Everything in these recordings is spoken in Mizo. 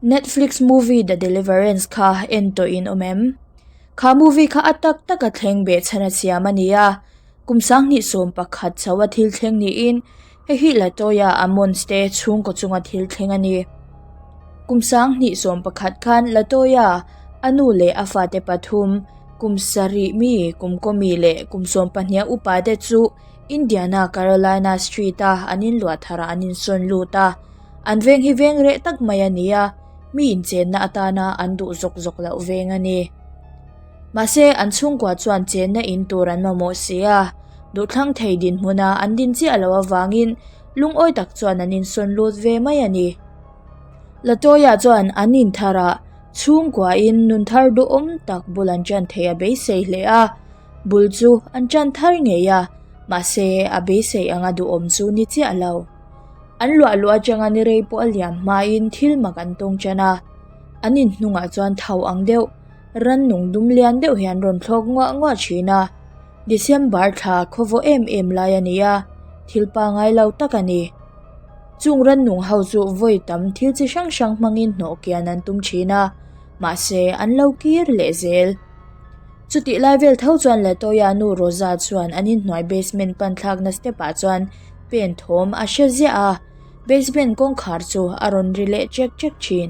Netflix movie The Deliverance kha en tawh in awm em? Kha movie kha a tak taka thleng beh chhan a siam a ni a, kum 2011 chho a thil thleng niin hei hi Latoya Ammons te chhungkaw chunga thil thleng a ni. Kum 2011 khan Latoya, a nu leh a fate pathum, kum sarih mi, kum kaw mi leh kum sawmpahniha upa te chu Indiana Carolina Street a an inluah tharah an insawn lut a. An veng hi veng reh tak mai a ni a, mi inchenna atana an duh zawk zawk loh veng a ni. Mahse, an chhungkua chuan chenna in tur an mamawh si a, duhthlang thei dinhmuna an din chiah loh avangin lungawi tak chuan an insawn lut ve mai a ni. Latoya chuan an intharah chhungkuain nun thar duhawm tak bul an ṭan theih a beisei hle a, bul chu an ṭan thar ngei a, mahse a beisei anga duhawm chu ni chiah lo. An luah luah atanga ni rei pawh a liam hmain thil mak an tawng tan a, an inhnungah chuan tho ang deuh, rannung dum lian deuh hian rawn thlawk nguah nguah thin a. December thla khawvawh em em lai a ni a, thil pangai lo tak a ni. Chung rannung ho chu vawi tam thil chi hrang hrang hmangin hnawh kian an tum thin a, mahse an lo kir leh zel. Chutih lai vel tho chuan Latoya nu Rosa chuan an inhnuai basement pan thlakna step ah chuan pen thawm a hre ziah a, basement kawngkhar chu a rawn ri leh chek chek thin.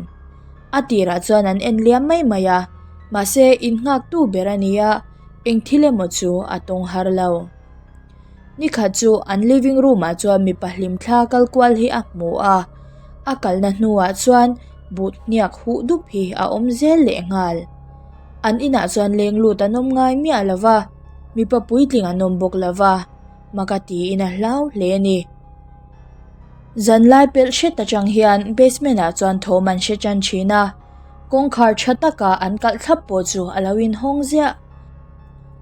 A tirah chuan an en liam mai mai a, mahse innghaktu ber a ni a, eng thil emaw chu a tawng har lo. Nikhat chu an living room ah chuan mipa hlim thla kal kual hi a hmu a, a kalna hnuah chuan but hniak huh dup hi a awm zel leh nghal. An inah chuan leng lut an awm ngai miah lo va, mipa puitling an awm bawk lo va, maka tiin a hlau hle a ni. Zanlai pelh hret atang hian basement ah chuan thawm an hre tan thin a, kawngkhar tha taka an kalh thlap pawh chu a lo inhawng ziah.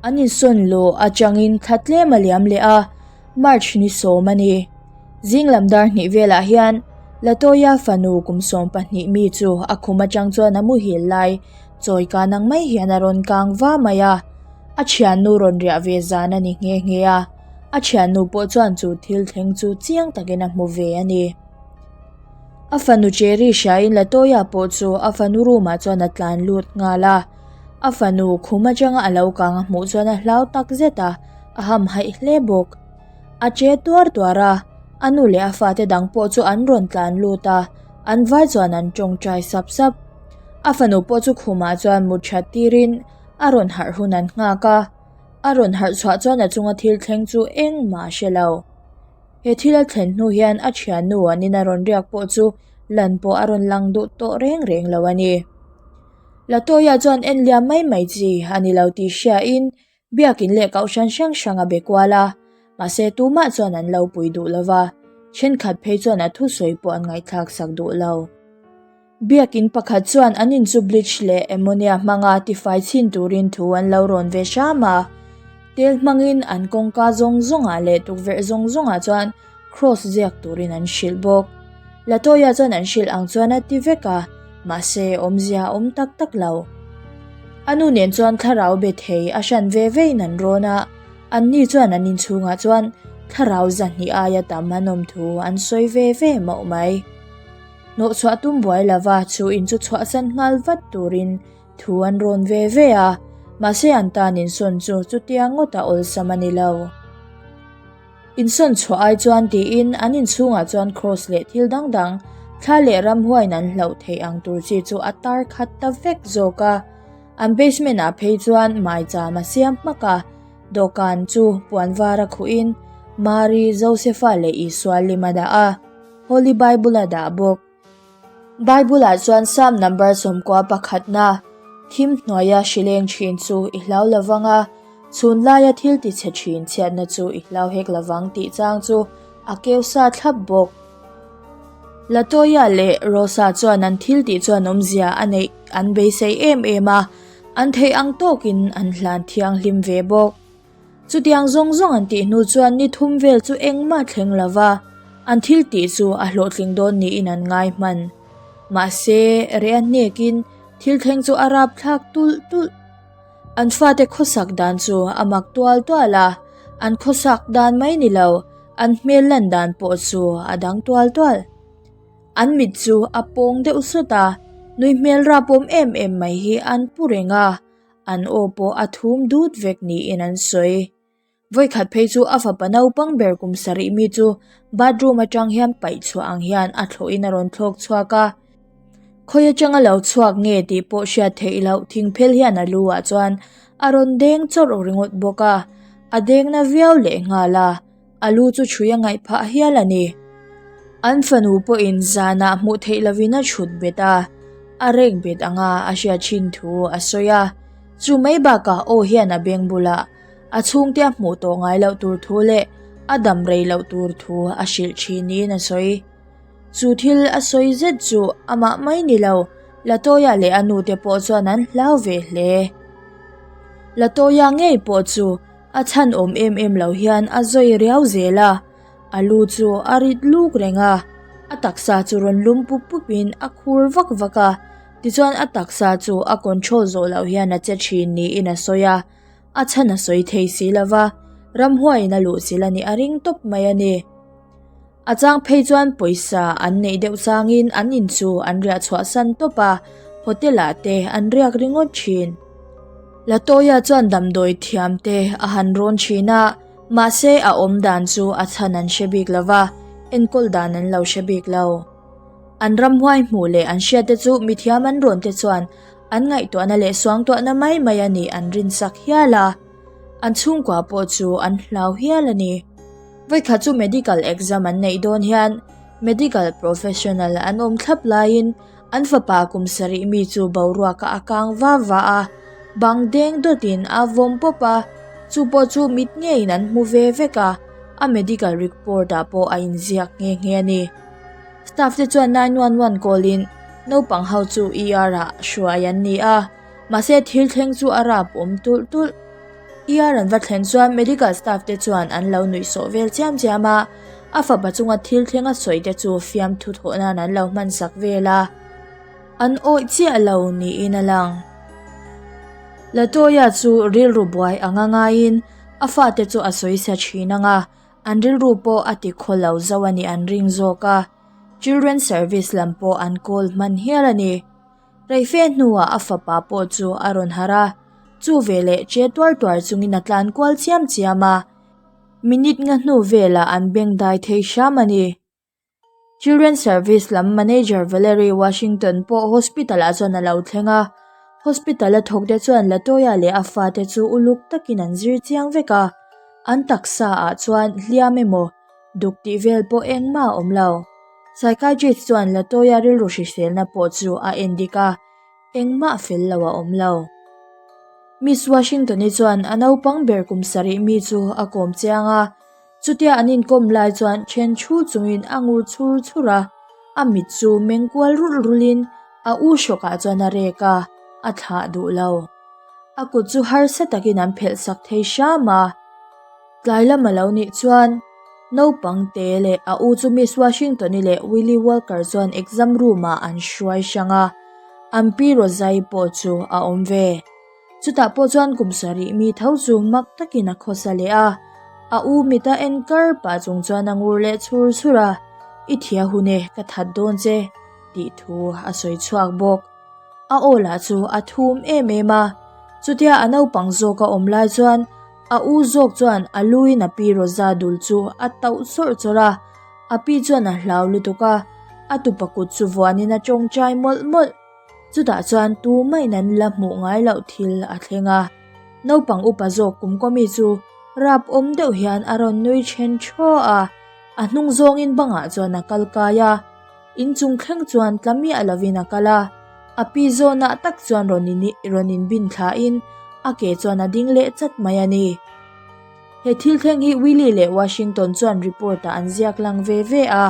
An insawn luh atangin thla tlem a liam leh a, March ni sawm a ni. Zing lam dar hnih velah hian Latoya fanu kum 12 mi chu a khum atang chuan a muhil lai chawi kan ang mai hian a rawn kang va mai a, a thiannu rawn riah ve zan a ni nghe nghe a, a thiannu pawh chuan chu thil thleng chu chiang takin a hmu ve a ni. A fanu Cherry hriain Latoya pawh chu a fanu room ah chuan a tlan lut nghal a, a fanu khum atanga a lo kang a hmuh chuan a hlau tak zet a, a hamhaih hle bawk. A che tuar tuar a, a nu leh a fate dang pawh chu an rawn tlan lut a, an vai chuan an tawngtai sap sap. A fanu pawh chu khumah chuan mut that tirin a rawn harh hun an nghak a, a rawn harh chhuah chuan a chunga thil thleng chu engmah a hre lo. He thil a thlen hnu hian a thiannu an ina rawn riak pawh chu lan pawh a rawn lang duh tawh reng reng lo a ni. Latoya chuan en liam mai mai chi a ni lo tih hriain Biakin leh kohhran hrang hrang a be kual a, mahse tumah chuan an lo pui duh lo va, thenkhat phei chuan a thusawi pawh an ngaihthlak sak duh lo. Biakin pakhat chuan an in chu bleach leh ammonia hmanga tifai chhin turin thu an lo rawn ve hram a, tel hmangin an kawngka zawng zawngah leh tukverh zawng zawngah chuan Cross ziak turin an hrilh bawk. Latoya chuan an hrilh ang chuan a ti vek a, mahse awmzia a awm tak tak lo. A nu nen chuan thlarau be thei a hran ve vein an rawn a, anni chuan an inchhungah chuan thlarau zahnih aia tam an awm thu an sawi ve ve mauh mai. Hnawhchhuah tum buai lova chu in chu chhuahsan nghal vat turin thu an rawn ve ve a, mahse an tan insawn chu chutia ngawt a awlsam a ni lo. Insawn chhuah ai chuan tiin an inchhungah chuan cross leh thil dang dang, thla leh ramhuaiin an hlauh theih ang tur chi chu a tar khat ta vek zawk a. An basement ah phei chuan maicham a siam hmak a, dawhkan chu puan var a khuhin Mari, Josepha leh Isua lim a dah a, Holy Bible a dah bawk. Bible-ah chuan Psalm number 11 pakhatna, Thim hnuaia hrileng thin chu i hlau lovang a, chhun laia thil tichhe thin chhiatna chu i hlau hek lovang tih chang chu a keu sa thlap bawk. Latoya leh Rosa chuan an thil tih chuan awmzia a neih an beisei em em a, an theih ang tawkin an hlan thianghlim ve bawk. Chutiang zawng zawng an tih hnu chuan ni thum vel chu engmah thleng lo va, an thil tih chu a hlawhtling dawn niin an ngai hman. Mahse, reh a hnekin thil thleng chu a rapthlak tulh tulh. An fate khawsak dan chu a mak tual tual a, an khawsak dan mai ni lo, an hmel lan dan pawh chu a dang tual tual. An mit chu a pawng deuh sawt a, Nui hmel rapawm em em mai hi an pu reng a, an aw pawh a thum dut vek niin an sawi. Vawikhat phei chu a fapa naupang ber kum sarih mi chu bathroom atang hian paih chhuah ang hian a thlawhin a rawn thlawk chhuak a. Khawi atanga lo chhuak nge tih pawh hriat theih loh thingphel hian a lu ah chuan a rawn deng chawrh ringawt bawk a, a deng na viau lehnghal a. A lu chu chhui a ngaih phah hial a ni. An fanu pawhin zanah hmuh theih lovin a chhut bet a, a rek bet anga a hriat thin thu a sawi a. Chu mai bakah aw hian a beng bulah a chhungte a hmuh tawh ngai loh tur thu leh a dam rei loh tur thu a hrilh thin niin a sawi. Chu thil a sawi zet chu amah mai ni lo, Latoya leh a nute pawh chuan an hlau ve hle. Latoya ngei pawh chu A chhan awm em em lo hian a zawi riau zel a, a lu chu a rit luk reng a, a taksa chu rawn lum pup pup in a khur vak vak a, tichuan a taksa chu a control zawh loh hian a che thin niin a sawi a, a chhan a sawi thei si lo va, ramhuaiin a luh chilh a nih a ring tawp mai a ni. A chang phei chuan pawisa an neih deuh changin an in chu an riah chhuah san tawp a, hotel ah te an riak ringawt thin. Latoya chuan damdawi thiam te a han rawn thin a, mahse a awm dan chu a chhan an hre bik lo va, enkawl dan an lo hre bik lo. An ramhuai hmuh leh an hriat te chu mithiam an rawn te chuan an ngaihtuahna leh suangtuahna mai mai a nih an rinsak hial a, an chhungkua pawh chu an hlau hial a ni. Vawikhat chu medical exam an neih dawn hian medical professional an awm thlap laiin an fapa kum sarih mi chu boruak a kang va va a, bang deng dawtin a vawm pawp a, chu pawh chu mit ngeiin an hmu ve vek a, a medical report ah pawh a inziak nghe nghe a ni. Staff te chuan 911 call in naupang ho chu ER ah hruai an ni a, mahse thil thleng chu a rap awm tulh tulh. ER an va thlen chuan medical staff te chuan an lo nuih sawh vel chiam chiam a, a fapa chunga thil thleng a sawi te chu fiamthu thawh nan an lo hman sak vel a, an awih chiah lo niin a lang. Latoya chu rilru buai anga ngaiin a fate chu a sawi sa thin ang a, an rilru pawh a ti khaw lo zo a nih an ring zawk a, children service lam pawh an call hman hial a ni. Reife hnuah a fapa pawh chu a rawn harh a, chu veleh che tuar tuar chungin a tlan kual chiam chiam a, minute nga hnu velah an beng dai thei hram a ni. Children Service lam Manager Valerie Washington pawh hospital ah chuan a lo thleng a, hospital a thawk te chuan Latoya leh a fate chu uluk takin an zir chiang vek a, an taksa ah chuan hliam emaw duk tih vel pawh engmah a awm lo. Psychiatrist chuan Latoya rilru hriselna pawh chu a en dik a, engmah fel lo a awm lo. Miss Washington-i chuan a naupang ber kum sarih mi chu a kawm chiang a, chutia an inkawm lai chuan then thu chungin a ngur chhur chhur a, a mit chu meng kual rulh rulhin a u hrawkah chuan a rek a, a thlah duh lo. A kut chu harsa takin an phelh sak thei hram a. Tlai lam a lo nih chuan naupang te leh a u chu Miss Washington-i leh Willie Walker chuan exam room ah an hruai hrang a, an pi Rosa-i pawh chu a awm ve. Chutah pawh chuan kum sarih mi tho chu mak takin a khawsa leh a, a u mit a en kar pah chung chuan a ngur leh chhur chhur a, I thia hun e, ka that dawn che, tih thu a sawi chhuak bawk. A aw lah chu a thum em em a, chutia a naupang zawk a awm lai chuan a u zawk chuan a luin a pi Rosa dul chu a tauh chawrh chawrh a, a pi chuan a hlau lutuk a, a tupa kut chu vuanin a tawngtai mawlh mawlh. Chutah chuan tumahin an la hmuh ngai loh thil a thleng a, naupang upa zawk kumkawmi chu rap awm deuh hian a rawn nui then thaw a, a hnung zawngin bangah chuan a kal kai a. Inchung thleng chuan tla miah lovin a kal a, a pi zawnah tak chuan rawn in rawn inbin thlain a ke chuan a ding leh chat mai a ni. He thil thleng hi Willie leh Washington chuan report ah an ziak lang ve ve a,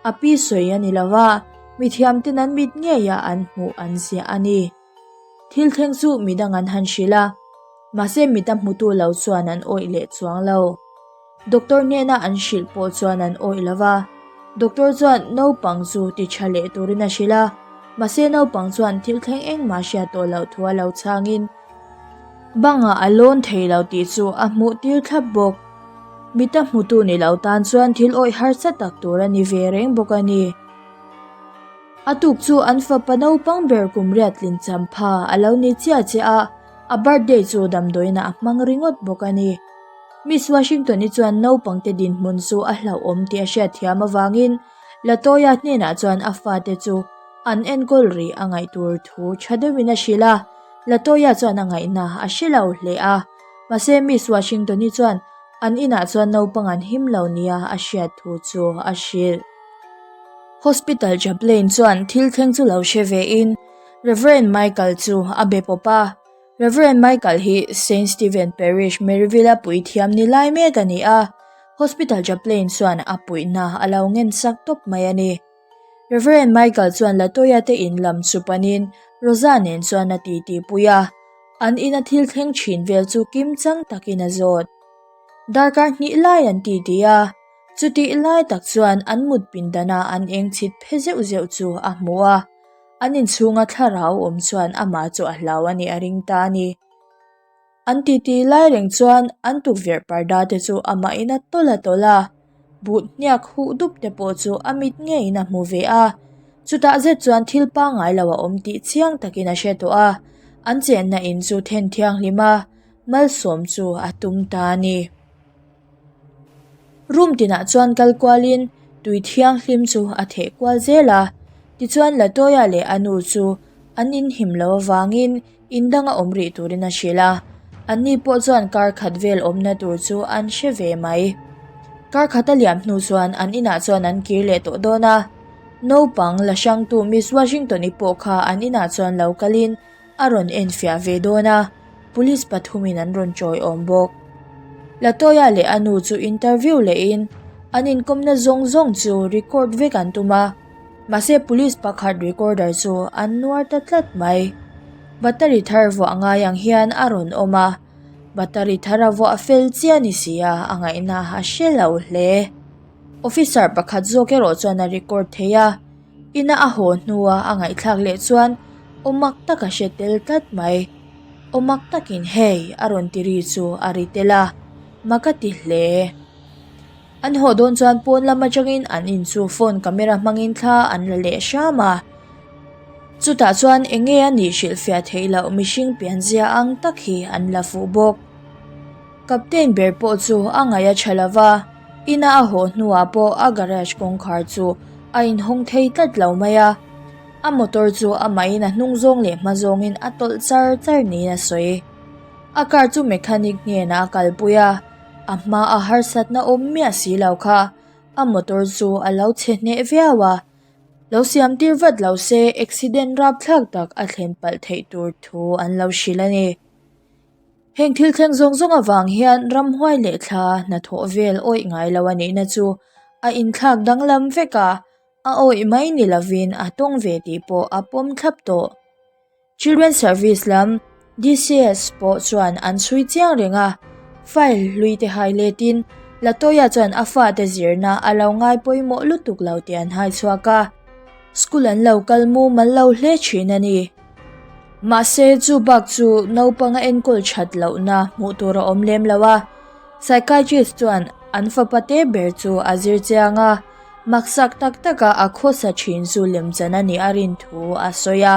a pi sawi a ni lo va, mithiamten an mit ngeiah an hmuh an ziah a ni. Thil thleng chu midang an han hrilh a, mahse mita hmutu lo chuan an awih leh chuang lo. Doctor hnena an hrilh pawh chuan an awih lo va, doctor chuan naupang chu ti tha leh turin a hrilh a, mahse naupang chuan thil thleng engmah hriat tawh loh thu a lo chhangin bangah a lawn thei lo tih chu a hmuh tir thlap bawk. Mita hmutu ni lo tan chuan thil awih harsa tak tur a ni ve reng bawk a ni. A tuk chu an fapa naupang ber kum riat tlin champha a lo ni chiah chiah a, a birthday chu damdawiinah a hmang ringawt bawk a ni. Miss Washington-i chuan naupangte dinhmun chu a hlauhawm tih a hriatthiam avangin Latoya hnenah chuan a fate chu an enkawl rih a ngaih tur thu tha deuhin a hrilh a, Latoya chuan a ngaihna a hre lo hle a. Mahse Miss Washington-i chuan an inah chuan naupang an him lo nia a hriat thu chu a hrilh. Hospital chaplain chuan thil thleng chu lo hre vein Reverend Michael chu a be pawp a. Reverend Michael hi Saint Stephen Parish, Maryville-a puithiam ni lai mek a ni a, Hospital chaplain chuan a puihna a lo ngen sak tawp mai a ni. Reverend Michael chuan Latoya te in lam chu panin Rosa nen chuan a titi pui a, an ina thil thleng thin vel chu kim chang takin a zawt. Darkar hnih lai an titi a, chutih lai tak chuan an mut pindana an eng chhit phe zeuh zeuh chu a hmu a, an inchhunga thlarau awm chuan amah chu a hlau a nih a ring ta a ni. An titi lai reng chuan an tukverh parda te chu amahin a tawlh a tawlh a, buh hniak huh dup te pawh chu a mit ngeiin a hmu ve a, chutah zet chuan thil pangngai lo a awm tih chiang takin a hre tawh a, an chenna in chu then thianghlim a, malsawm chu a tum ta a ni. Room tinah chuan kal kualin tui thianghlim chu a theh kual zel a, tichuan Latoya leh a nu chu an inhim lo avangin in danga awm rih turin a hrilh a, anni pawh chuan kar khat vel awmna tur chu an hre ve mai. Kar khat a liam hnu chuan an inah chuan an kir leh tawh dawn a, naupang la hrangtu Miss Washington-i pawh kha an inah chuan lo kalin a rawn enfiah ve dawn a, police pathumin an rawn chawiawm bawk. Latoya leh a nu chu interview lehin an inkawmna zawng zawng chu record vek an tum a, mahse police pakhat recorder chu an nuar ta tlat mai. Battery thar vuah ngai ang hian a rawn awm a, battery thar a vuah fel chiah ni si a, a ngaihna a hre lo hle. Officer pakhat zawk erawh chuan a record thei a. Ina a haw hnua a ngaihthlak leh chuan aw mak tak a hre tel tlat mai. Aw mak takin hei a rawn ti ri chu a ri tel a, mak a ti hle. An haw dawn chuan pawn lam atangin an in chu phone camera hmangin thla an la leh hram a. Chutah chuan eng nge a nih hrilhfiah theih loh mihring pianzia ang tak hi an la fuh bawk. Captain ber pawh chu a ngaih a tha lo va, ina a haw hnuah pawh a garage kawngkhar chu a inhawng thei tlat lo mai a. A motor chu amahin a hnung zawng leh hma zawngin a tawlh char char niin a sawi. A car chu mechanic hnenah a kalpui a, a hma a harsatna awm miah si lo kha a motor chu a lo chhe hneh viau a, lo siam tir vat lo se accident rapthlak tak a thlen palh theih tur thu an lo hrilh a ni. Heng thil thleng zawng zawng avang hian ramhuai leh thla hnathawh vel awih ngai lo a nihna chu a inthlak danglam vek a, a awih mai ni lovin a tawng ve tih pawh a pawm thlap tawh. Children Service lam DCS pawh chuan an chhui chiang reng a, file hlui te hai letin Latoya chuan a fate zirna a lo ngai pawimawh lutuk lo tih an hai chhuak a, school an lo kal mumal lo hle thin a ni. Mahse, chu bak chu naupang a enkawl that lohna hmuh tur a awm lem lo a. Psychiatrist chuan an fapa te ber chu a zir chiang a, maksak tak taka a khawsa thin chu lemchan a nih a rin thu a sawi a.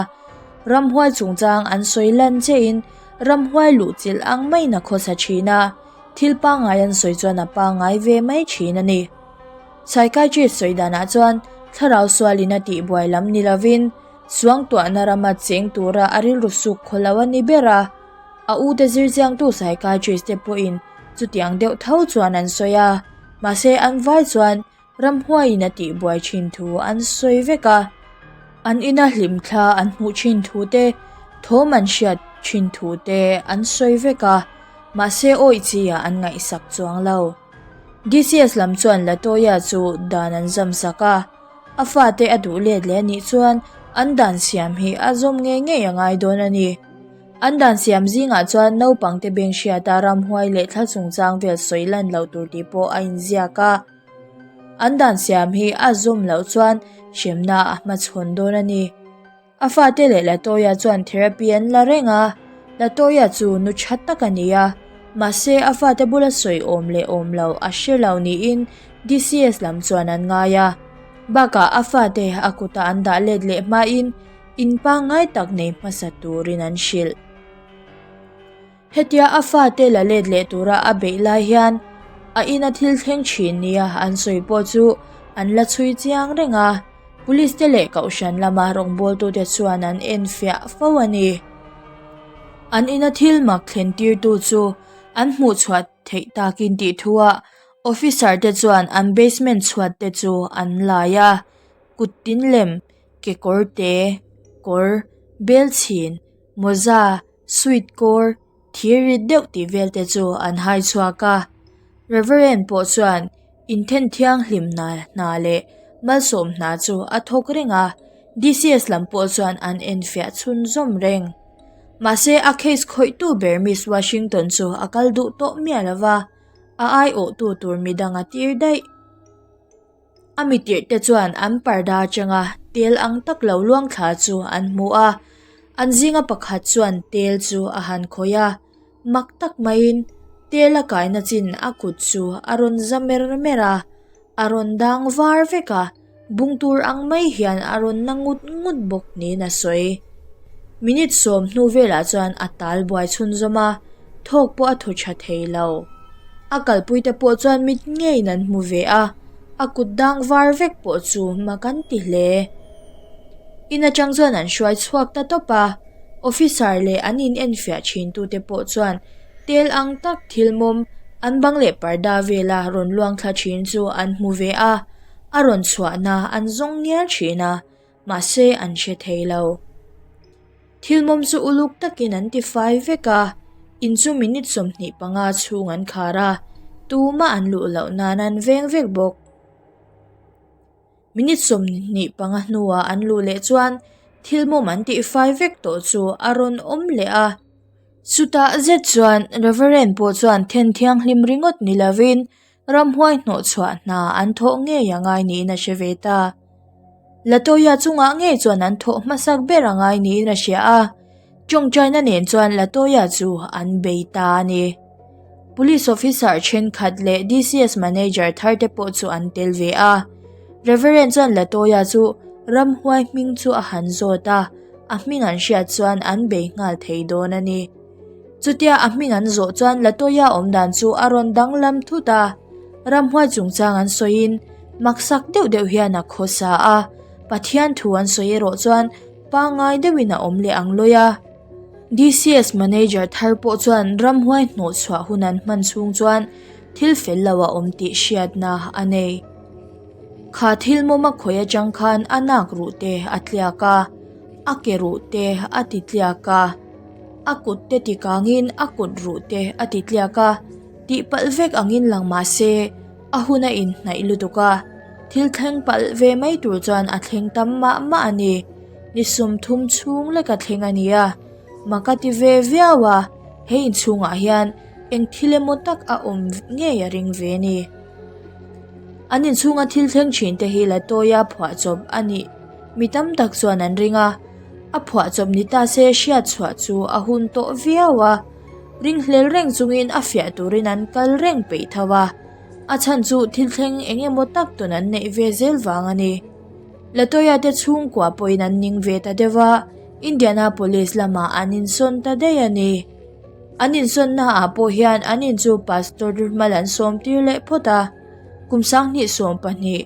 Ramhuai chungchang an sawi lan chiahin ramhuai luhchilh ang maiin a khawsa thin a, thil pangngai an sawi chuan a pangngai ve mai thin a ni. Psychiatrist sawi danah chuan thlarau sualin a tihbuai lam ni lovin, Suangtuahna rama cheng tura a rilru suk khaw lo a ni ber a, a ute zirchiangtu psychiatrist te pawhin chutiang deuh tho chuan an sawi a, mahse an vai chuan ramhuaiin a tihbuai thin thu an sawi vek a, an ina hlimthla an hmuh thin thu te, thawm an hriat thin thu te an sawi vek a, mahse awih chi ah an ngaihsak chuang lo. DCS lam chuan Latoya chu dan an zam sak a. A fate a duh let leh a nih chuan an dan siam hi a zawm ngei ngei a ngai dawn a ni. An dan siam zingah chuan naupangte beng hriata ramhuai leh thla chungchang vel sawi lan loh tur tih pawh a inziak a. An dan siam hi a zawm loh chuan hremna a hmachhawn dawn a ni. A fate leh Latoya chuan therapy an la reng a, Latoya chu nu tha tak a ni a, mahse a fate bula sawi awm leh awm lo a hre lo niin DCS lam chuan an ngai a. Bakah a fate a kuta an dah let leh hmain in pangngai tak nei hmasa turin an hrilh. Hetia a fate la let leh tura a beih lai hian a ina thil thleng thin nia an sawi pawh chu an la chhui chiang reng a, police te leh kohhran lama rawngbawltute chuan an enfiah fo a ni. An ina thil mak thlen tirtu chu an hmuhchhuah theih takin tih thuah officer te chuan an basement chhuat te chu an lai a, kut tin lem, kekawr te, kawr, belchhin, mawza, Sweet kawr thir rit deuh tih vel te chu an hai chhuak a, Reverend pawh chuan inthen thianghlim hna hna leh malsawm hna chu a thawk reng a, DCS lam pawh chuan an enfiah chhunzawm reng. Mahse a case khawihtu ber Miss Washington chu a kal duh tawh miah lova, a aiawhtu tur midang a tir daih. A mitirh te chuan an parda atanga tel ang tak lo luang thla chu an hmu a, an zinga pakhat chuan tel chu a han khawih a, mak tak maiin tel a kaina chin a kut chu a rawn za mer mer a, a rawn dang var vek a, bung tur ang mai hian a rawn na ngut ngut bawk niin a sawi. Minute sawm hnu velah chuan a tal buai chhunzawm a, thawk pawh a thaw tha thei lo. A kalpuite pawh chuan mit ngeiin an hmu ve a, a kut dang var vek pawh chu mak an ti hle. In atang chuan an hruai chhuak ta tawp a, officer leh an in enfiah thin tute pawh chuan tel ang tak thil mawm an bang leh parda vela rawn luang thla thin chu an hmu ve a, a rawn chhuahna an zawng ngial thin a. mahse an hre thei lo. Thil mawm chu uluk takin an ti fai vek a, in chu minute 25 chhung an khar a, tumah an luh loh nan an veng vek bawk. Minute 25 hnuah an luh leh chuan thil mawm an tih fai vek tawh chu a rawn awm leh a. Chutah zet chuan Reverend pawh chuan then thianghlim ringawt ni lovin Ramhuai hnawhchhuah hna an thawh ngei a ngai niin a hre ve ta. Latoya chungah ngei chuan an thawh hmasak ber a ngai niin a hria a, tawngtaina nen chuan Latoya chu an bei ta a ni. Police officer thenkhat leh DCS manager thar te pawh chu an tel ve a. Reverend chuan Latoya chu ramhuai hming chu a han zawt a, a hming an hriat chuan an bei nghal thei dawn a ni. Chutia a hming an zawh chuan Latoya awmdan chu a rawn danglam thut a, ramhuai chungchang an sawiin maksak deuh deuh hian a khawsa a, Pathian thu an sawi erawh chuan pangngai deuhin a awm leh ang lawi a. DCS manager thar pawh chuan ramhuai hnawhchhuah hun an hman chhung chuan thil fel lo a awm tih hriatna a nei. Kha thil mawm a khawih atang khan a nak ruh te a tliak a, a ke ruh te a ti tliak a. A kut te ti kangin a kut ruh te a ti tliak a, tihpalh vek angin lang mah se a hun a inhnaih lutuk a, thil thleng palh ve mai tur chuan a thleng tam mah mah a ni. Ni 30 chhung lek a thleng a ni a, mak a ti ve viau a, he inchhungah hian eng thil emaw tak a awm ngei a ring ve a ni. An inchhunga thil thleng thin te hi Latoya phuahchawp a nih mi tam tak chuan an ring a. A phuahchawp ni ta se hriat chhuah chu a hun tawh viau a, ringhlel reng chungin a fiah turin an kal reng peih tho a, a chhan chu thil thleng eng emaw tak tawn an neih ve zel vang a ni. Latoya te chhungkua pawhin an ning ve ta deuh a, Indianapolis lamah an insawn ta daih a ni. An insawnna ah pawh hian an in chu Pastor hmal an sawm tir leh phawt a, kum 2012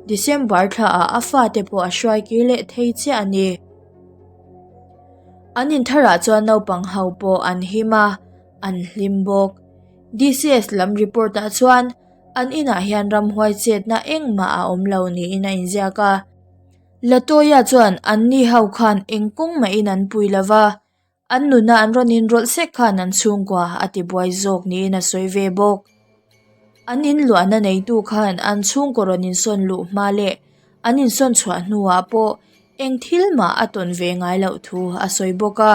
December thla ah a fate pawh a hruai kir leh thei chiah a ni. An intharah chuan naupang ho pawh an him a, an hlim bawk. DCS lam report ah chuan an inah hian ramhuai chetna engmah a awm lo niin a inziak a. Latoya chuan anni ho khan eng kawng mahin an pui lova, An nuna an rawn inrawlh sek khan an chhungkua a ti buai zawk niin a sawi ve bawk. An inluahna neitu khan an chhungkaw rawn insawn luh hma leh an insawn chhuah hnuah pawh eng thil mah a tawn ve ngai loh thu a sawi bawk a,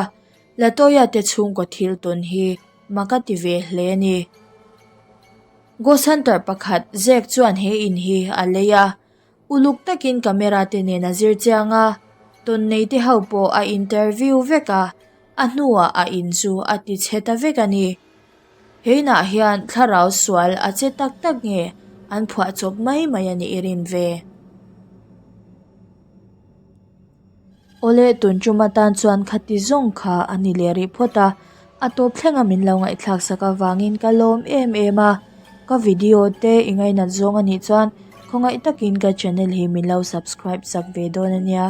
Latoya te chhungkaw thil tawn hi mak a ti ve hle a ni. Ghost Hunter pakhat Zack chuan he in hi a lei a, Uluk takin camera te nen a zir chiang a, tawn nei te ho pawh a interview vek a, a hnuah a in chu a ti chhe ta vek a ni. He inah hian thlarau sual a che tak tak nge an phuah chawp mai mai a nih i rin ve. Awle, tun tum atan chuan khati zawng kha a ni leh rih phawt a, a tawp thlenga min lo ngaihthlak sak avangin ka lawm em em a. Ka video te i ngainat zawng a nih chuan khawngaih takin ka channel hi min lo subscribe sak ve dawn a nia.